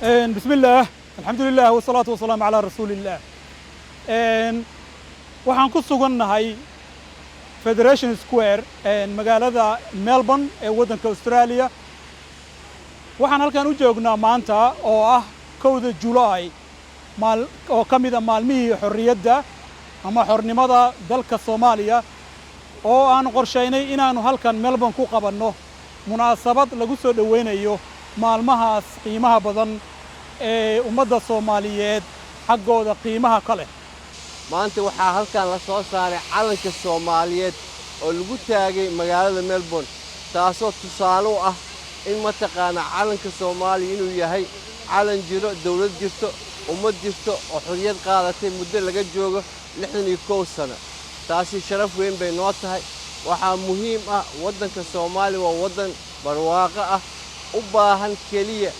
بسم الله، الحمد لله، والصلاة والسلام على رسول الله. Waxaan ku sugannahay Federation Square, magaalada Melbourne ee waddanka Australia. Waxaan halkan u joognaa maanta oo ah 1-da Julaay, oo ka mida maalmihii xorriyadda ama xornimada dalka Soomaaliya, oo aan qorshaynay inaannu halkan Melbourne ku qabanno munaasabad lagu soo dhowaynayo maalmahaas qiimaha badan ee ummadda Soomaaliyeed xaggooda qiimaha ka leh. Maanta waxaa halkan la soo saaray calanka Soomaaliyeed oo lagu taagay magaalada Melbourne, taasoo tusaale u ah in mataqaanaa calanka Soomaaliya inuu yahay calan jiro, dawlad jirto, ummad jirto oo xorriyad qaadatay muddo laga joogo 61 sano. Taasi sharaf weyn bay noo tahay. Waxaa muhiim ah, waddanka Soomaaliya waa waddan barwaaqo ah, u baahan keliya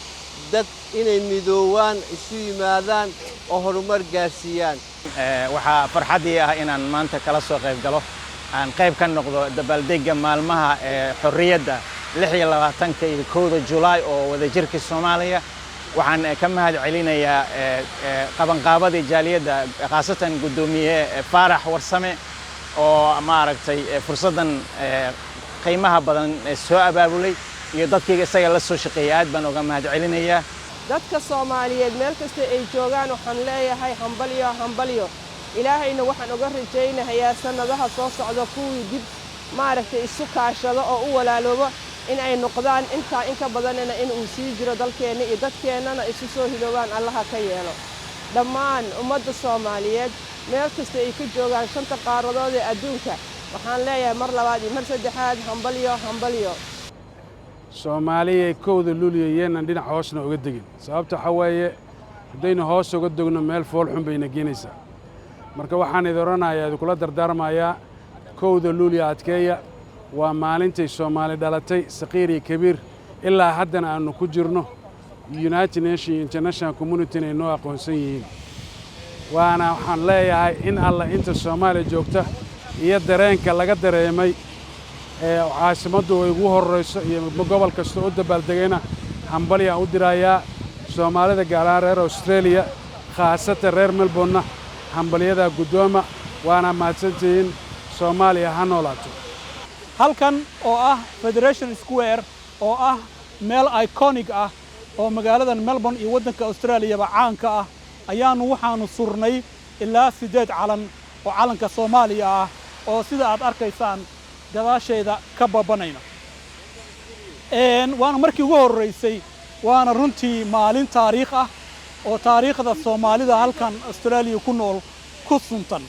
dad inay midoowaan, isu yimaadaan oo horumar gaarsiiyaan. Waxaa farxaddii ah inaan maanta kala soo qayb galo, aan qayb ka noqdo dabaaldegga maalmaha xorriyadda, 26-ka iyo 1-da Julaay oo wadajirka Soomaaliya. Waxaan ka mahad celinayaa qabanqaabadii jaaliyadda, khaasatan guddoomiye Faarax Warsame oo maaragtay fursaddan qiimaha badan soo abaabulay, iyo dadkii isaga la soo shaqeeyay. Aad baan uga mahad celinayaa. Dadka Soomaaliyeed meel kasta ay joogaan waxaan leeyahay hambalyo, hambalyo. Ilaahayna waxaan uga rajaynayaa sannadaha soo socda kuwii dib maaragtay isu kaashado oo u walaaloobo in ay noqdaan, intaa in ka badanina in uu sii jiro dalkeenna iyo dadkeennana isu soo hiloobaan Allaha ka yeelo. Dhammaan ummadda Soomaaliyeed meel kasta ay ka joogaan shanta qaaradood ee adduunka waxaan leeyahay mar labaad iyo mar saddexaad hambalyo, hambalyo. Soomaaliyay, 1-da Luuliya yeenan dhinac hoosna uga degin. Sababta waxaa weeye, haddaynu hoos uga degno, meel fool xun bayna geenaysaa. Marka waxaan idin odhanayaa, idinkula dardaarmayaa, 1-da Luuliya adkeeya. Waa maalintay Soomaali dhalatay, saqiir iyo kabiir, ilaa haddana aannu ku jirno, United Nation iyo international community inay noo aqoonsan yihiin. Waana waxaan leeyahay in alla inta Soomaaliya joogta iyo dareenka laga dareemay ee caasimaddu ay ugu horrayso iyo gobol kasta u dabaaldegayna hambalyaan u dirayaa. Soomaalida, gaar ahaan reer Australia, khaasatan reer Melbourne-na, hambalyadaa guddooma. Waana mahadsantihiin. Soomaaliya ha noolaato. Halkan oo ah Federation Square, oo ah meel iconic ah oo magaaladan Melbourne iyo waddanka Australiyaba caanka ah, ayaannu waxaannu surnay ilaa siddeed calan oo calanka Soomaaliya ah, oo sida aad arkaysaan gadaasheeda ka babanayna. Waana markii ugu horraysay, waana runtii maalin taariikh ah oo taariikhda Soomaalida halkan Austraaliya ku nool ku suntan.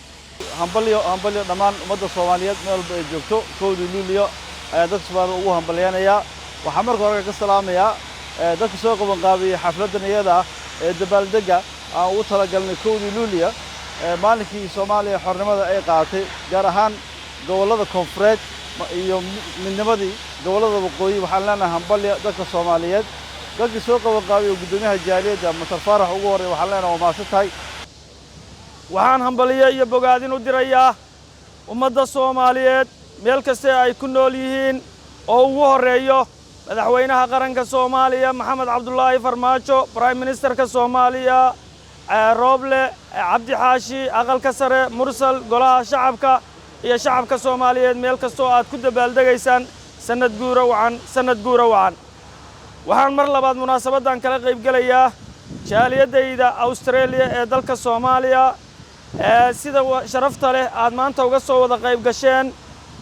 Hambalyo, hambalyo dhammaan ummadda Soomaaliyeed meel walba ay joogto. 1-dii Luuliyo ayaa dadka Soomaalida ugu hambalyanayaa. Waxaan marka hore ka salaamayaa dadka soo qabanqaabiyey xafladdan iyada ah ee dabaaldegga aan ugu talagalnay 1-dii Luuliya, maalinkii Soomaaliya xornimada ay qaadatay, gaar ahaan gobollada koonfureed iyo midnimadii gobollada waqooyi. Waxaan leenahay hambalya dadka Soomaaliyeed. Dadkii soo qabanqaabiyey oo guddoomiyaha jaaliyadda Master Faarax ugu horreey, waxaan leenahay waa mahadsan tahay. Waxaan hambaliyo iyo bogaadin u dirayaa ummadda Soomaaliyeed meel kasta ay ku nool yihiin, oo ugu horreeyo madaxweynaha qaranka Soomaaliya Maxamed Cabdulaahi Farmaajo, Prime Ministerka Soomaaliya Rooble, Cabdi Xaashi, Aqalka Sare, Mursal, Golaha Shacabka iyo shacabka Soomaaliyeed meel kastoo aad ku dabaaldegaysaan. Sannad guuro wacan, sannad guuro wacan. Waxaan mar labaad munaasabaddan kala qaybgelayaa jaaliyaddayda Australia ee dalka Soomaaliya, sida sharafta leh aad maanta uga soo wada qayb gasheen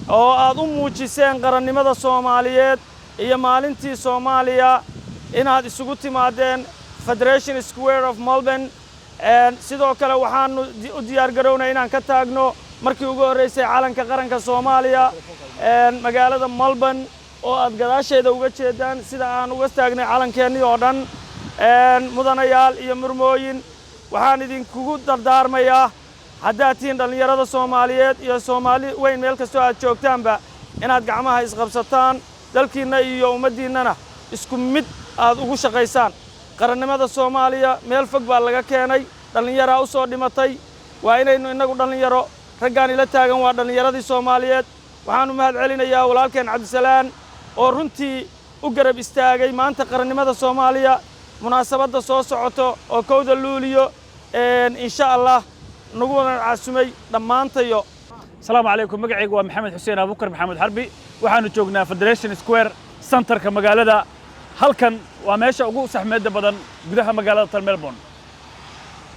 oo aad u muujiseen qarannimada Soomaaliyeed iyo maalintii Soomaaliya inaad isugu timaadeen Federation Square of Melbourne. Sidoo kale waxaanu u diyaar garownay inaan ka taagno markii ugu horreysay calanka qaranka Soomaaliya magaalada Melbourne, oo aad gadaasheeda uga jeedaan sida aan uga taagnay calankeenii oo dhan. Mudanayaal iyo murmooyin, waxaan idinkugu dardaarmayaa, haddaad tihiin dhallinyarada Soomaaliyeed iyo Soomaali weyn meel kastoo aad joogtaanba, inaad gacmaha isqabsataan, dalkiinna iyo ummaddiinnana isku mid aad ugu shaqaysaan. Qarannimada Soomaaliya meel fog baa laga keenay, dhallinyaraa u soo dhimatay. Waa inaynu innagu dhallinyaro, raggaan ila taagan waa dhallinyaradii Soomaaliyeed. Waxaanu mahad celinayaa walaalkeen Cabdisalaan oo runtii u garab istaagay maanta qarannimada Soomaaliya. Munaasabadda soo socoto oo 1-da Luuliyo, insha Allah, nagu wada casumay dhammaantayo. Asalaamu calaykum. Magacaygu waa Maxamed Xuseen Abuukar Maxamed Xarbi. Waxaanu joognaa Federation Square, centerka magaalada. Halkan waa meesha ugu saxmeedda badan gudaha magaalada tan Melbourne.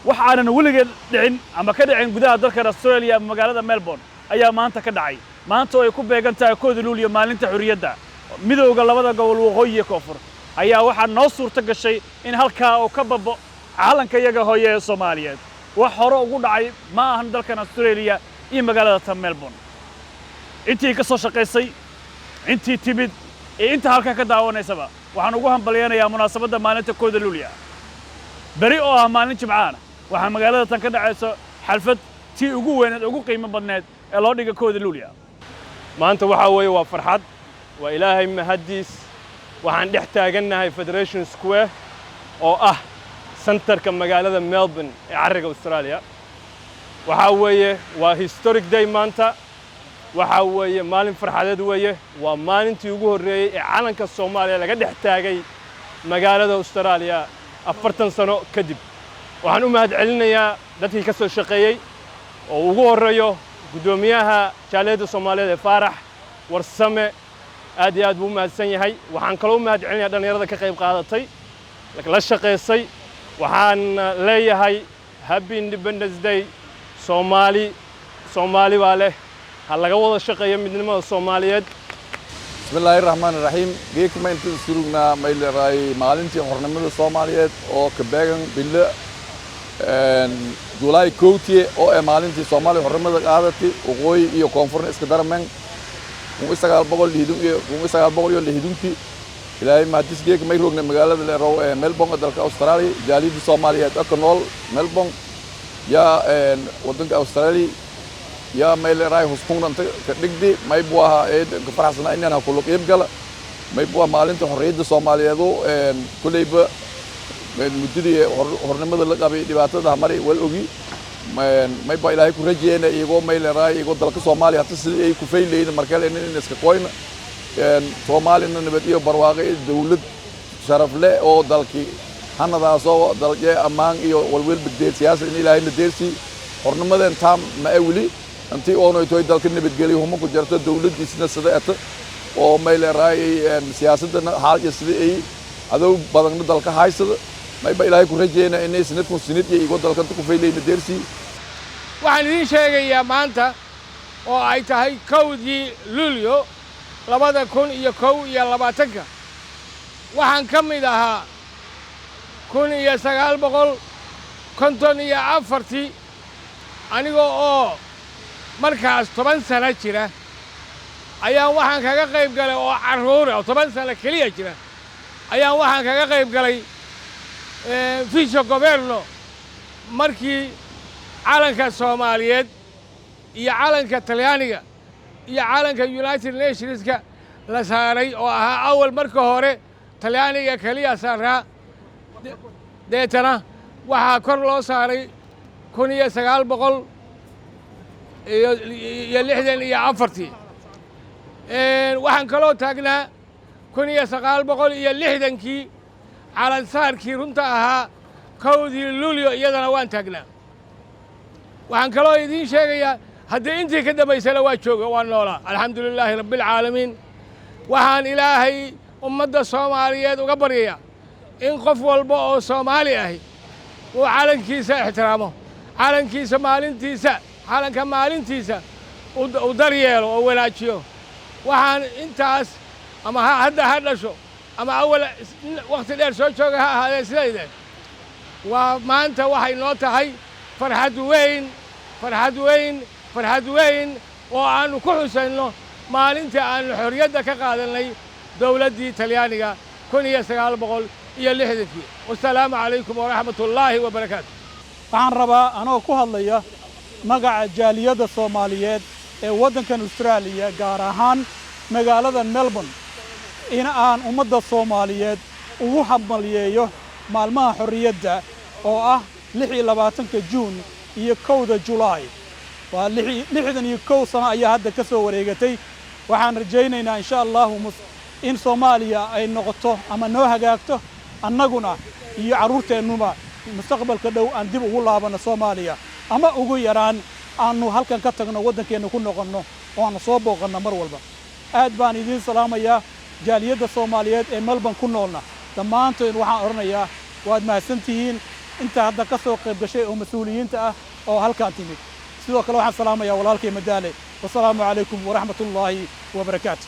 Wax aanan weligeed dhicin ama ka dhicin gudaha dalkan Australia ama magaalada Melbourne ayaa maanta ka dhacay, maanta oo ay ku beegan tahay 1-da Luuliyo, maalinta xurriyadda midowga labada gobol, waqooyi iyo koonfur, ayaa waxaa noo suurto gashay in halkaa uu ka babo calanka iyaga hooye ee Soomaaliyeed. Wax hore ugu dhacay ma ahan dalkan Australia iyo magaalada tan Melbourne. Intii ka soo shaqaysay, intii timid iyo inta halkan ka daawanaysaba, waxaan ugu hambalyaynayaa munaasabadda maalinta 1-da Luuliya. Beri oo ah maalin Jimcaana waxaa magaalada tan ka dhacayso xalfad tii ugu weyneed, ugu qiimo badneed ee loo dhiga 1-da Luuliya. Maanta waxaa weeye waa farxad, waa Ilaahay mahaddiis. Waxaan dhex taagannahay Federation Square oo ah centerka magaalada Melbourne ee carriga Australia. Waxaa weeye waa historic day maanta. Waxaa weeye maalin farxadeed weeye. Waa maalintii ugu horreeyey ee calanka Soomaaliya laga dhex taagay magaalada Australia 40 sano kadib. Waxaan u mahad celinayaa dadkii ka soo shaqeeyey oo ugu horreeyo guddoomiyaha jaaliyadda Soomaaliyeed ee Faarax Warsame. Aad iyo aad buu u mahadsan yahay. Waxaan kaloo u mahad celinayaa dhallinyarada ka qayb qaadatay, la shaqaysay. Waxaan leeyahay happy Independence Day. Soomaali, Soomaali baa leh. Ha laga wada shaqeeyo midnimada Soomaaliyeed. Bismillaahi raxmaani raxiim. Geedka ma inta surugnaa mayleeraay maalintii xornimada Soomaaliyeed oo ka beegan bilo Julaay 1-tii, oo ee maalintii Soomaaliya xornimada qaadatay, waqooyi iyo koonfurna iska darmeen 1960 iyo 1960-kii. Ilaahay mahadis, geedka may roogna magaalada leerow ee Melbourne ee dalka Australia. Jaaliyadda Soomaaliyeed oo ka nool Melbourne yaa wadanka Australia yaa mayleeraay huskuuna inta ka dhigdi. May buu ahaa eed ka faraxsanaa inaan ha kula qiib gala. May buu ahaa maalinta xorriyadda Soomaaliyeedu. Kulleyba muddadii xornimada la qabay dhibaatada maray wal ogi. May baa Ilaahay ku rajeeyna iyagoo mayleeraay iyagoo dalka Soomaaliya hata sidii ay ku faylayna markale in iska qoyna, Soomaalina nabad iyo barwaaqo iyo dawlad sharaf leh oo dalkii hanadaasoo dalje ammaan iyo walwalba deer siyaasad in Ilaahayna deersii. Xornimadeen taam ma e weli intii oonoy toy dalka nabadgelyo huma ku jarto, dawladdiisna sida eta oo mayleeraay siyaasadana xaalja sida ay adow badanna dalka haysada. Mayba Ilaahay ku rajeeyna inay sanadkun sanad iyo igoo dalka ku faylayna deersii. Waxaan idiin sheegayaa maanta oo ay tahay 1-dii Luulyo 2021-ka, waxaan ka mid ahaa 1954-tii, aniga oo markaas 10 sano jira ayaan waxaan kaga qayb galay, oo carruura oo 10 sano keliya jira ayaan waxaan kaga qayb galay vice governo markii calanka Soomaaliyeed iyo calanka Talyaaniga iyo calanka United Nationska la saaray, oo ahaa awal marka hore Talyaaniga keliya saaraa. Deetana waxaa kor loo saaray 1964-ii. Waxaan kaloo taagnaa 1960-kii calansaarkii runta ahaa 1-dii Luulyo, iyadana waan taagnaa. Waxaan kaloo idiin sheegayaa haddii intii ka dambaysana waa jooga, waa noolaa. Alxamdu lilaahi rabbialcaalamiin. Waxaan Ilaahay ummadda Soomaaliyeed uga baryayaa in qof walba oo Soomaali ahi uu calankiisa ixtiraamo, calankiisa maalintiisa, calanka maalintiisa uu daryeelo oo wanaajiyo. Waxaan intaas ama hadda ha dhasho ama awal wakhti dheer soo jooga ha ahaadee, sidayde waa maanta waxay noo tahay farxad weyn, farxad weyn, farxad weyn oo aannu ku xusayno maalintii aannu xorriyadda ka qaadannay dowladdii Talyaaniga 1960-kii. Wasalaamu calaykum waraxmat ullaahi wabarakaatu. Waxaan rabaa anoo ku hadlaya magaca jaaliyadda Soomaaliyeed ee waddankan Austraaliya, gaar ahaan magaalada Melbourne, in aan ummadda Soomaaliyeed ugu hambalyeeyo maalmaha xorriyadda oo ah 26-ka Juun iyo 1-da Julaay. Waa 61 sano ayaa hadda ka soo wareegatay. Waxaan rajaynaynaa insha Allahu in Soomaaliya ay noqoto ama noo hagaagto. Annaguna iyo carruurteennuba mustaqbalka dhow aan dib ugu laabanno Soomaaliya, ama ugu yaraan aanu halkan ka tagno, waddankeenna ku noqonno oo aanu soo booqanno mar walba. Aad baan idiin salaamayaa. Jaaliyadda Soomaaliyeed ee Melbourne ku noolna dhammaantood waxaan odhanayaa waad mahadsan tihiin, inta hadda ka soo qayb gashay oo mas-uuliyiinta ah oo halkaan timid. Sidoo kale waxaan salaamayaa walaalkay Madaale. Wasalaamu calaykum waraxmatullaahi wabarakaatu.